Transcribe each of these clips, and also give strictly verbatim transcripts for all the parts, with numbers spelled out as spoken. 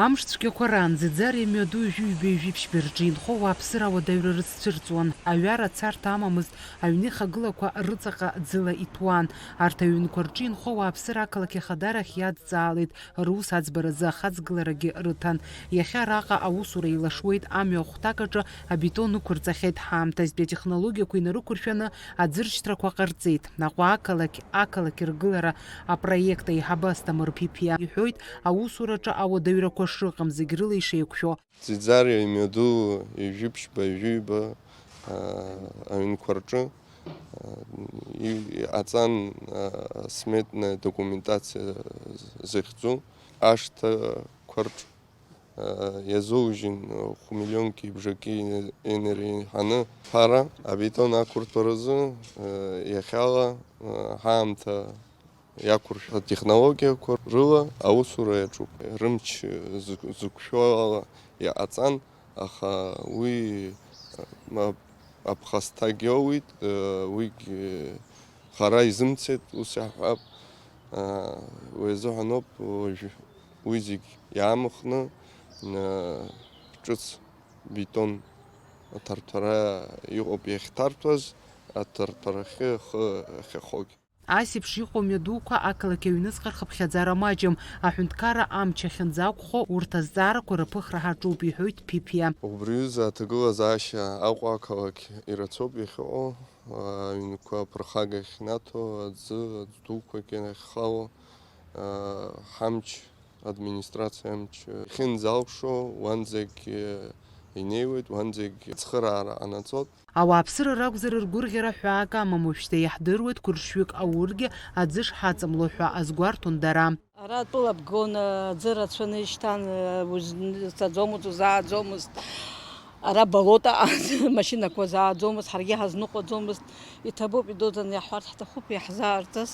Амш цәгьақәа раан Ӡиӡариа мҩаду ҩажәи ҩба ҩажәи ԥшьба рҿы инхо ауааԥсыра ауадаҩра рызцәырҵуан. Аҩара царҭа амамызт, аҩны ихагылақәа рыҵаҟа ӡыла иҭәуан. Арҭ аҩнқәа рҿы инхо ауааԥсыра ақалақь ахадарахь иадҵаалеит, рус аӡбаразы ахаҵгыларагьы рыҭан. Иахьа араҟа аусура еилашуеит, амҩа ахәҭак аҿы абетон ықәырҵахьеит, ҳаамҭазтәи атехнологиақәа инарықәыршәаны аӡыршьҭрақәа ҟарҵеит. Аҟәа ақалақь, ақалақь ргылара апроект аиҳабы Асҭамыр Ԥиԥиа иҳәоит, аусураҿы ауадаҩрақәа шыҟам зегь рыла ишеиқәшәо. Ӡиӡариа имҩаду ҩажәи ԥшьба, ҩажәи ҩба, аа, аҩнқәа рҿы, аа, и-, иҟаҵан, аа, сметная документациа захьӡу ашҭақәа рҿы, аа, иазоужьын хә-миллионки бжаки инареиҳаны ԥара абетон ақәыртәаразы, аа, иахьала, аа, ҳаамҭа иақәыршәо атехнологиақәа рыла аусура иаҿуп. Рымч зықә-, зықәшәо ала иҟаҵан, аха уи, ма, аԥхасҭагь иоуит, уигь хара изымцеит, ус иаҳҳәап. Уи азыҳәаноуп уажә уи зегь иаамхны, ҿыц бетон аҭарҭәара иҟоуп иахьҭарҭәаз, аҭарҭәарахьы ахы ахьахогь. Ас еиԥш иҟоу мҩадуқәа ақалақь аҩныҵҟа рхыԥхьаӡара маҷым. Аҳәынҭқарра амч ахьынӡақәхо, урҭ азҵаарақәа рыԥыхра ҳаҿуп, иҳәоит Ԥиԥиа. Убри аҩыза аҭагылазаашьа Аҟәа ақалақь ирацәоуп иахьыҟоу, аҩнқәа аԥырхагахь инаҭо аӡы, аӡә дуқәагь ахьхало, ҳамч, администрациа амч ахьынӡалшо, уанӡагь инеиуеит, уанӡагь ацхыраара ҟанаҵоит. Ауааԥсыра ракәзар, ргәырӷьара ҳәаак амам, уажәшьҭа иаҳдыруеит, қәыршәҩык аургьы аӡы шҳаҵамло ҳәа азгәарҭон дара. Ара атәыла бгон, аӡы рацәаны ишьҭан, узцаӡомызт, узааӡомызт. Ара болото, амашьынақәа зааӡомызт, ҳаргьы ҳазныҟәаӡомызт. Иҭабуп, идуӡӡаны иаҳҳәарц ҳҭахуп, иаҳзаарҵаз.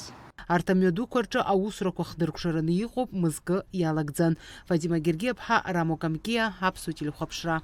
Арҭ амҩадуқәа рҿы аусурақәа хдыркәшараны иҟоуп, мызкы иалагӡан. Фатима Гергиаԥҳа, Рамо Камкиа, Аԥсуа телехәаԥшра.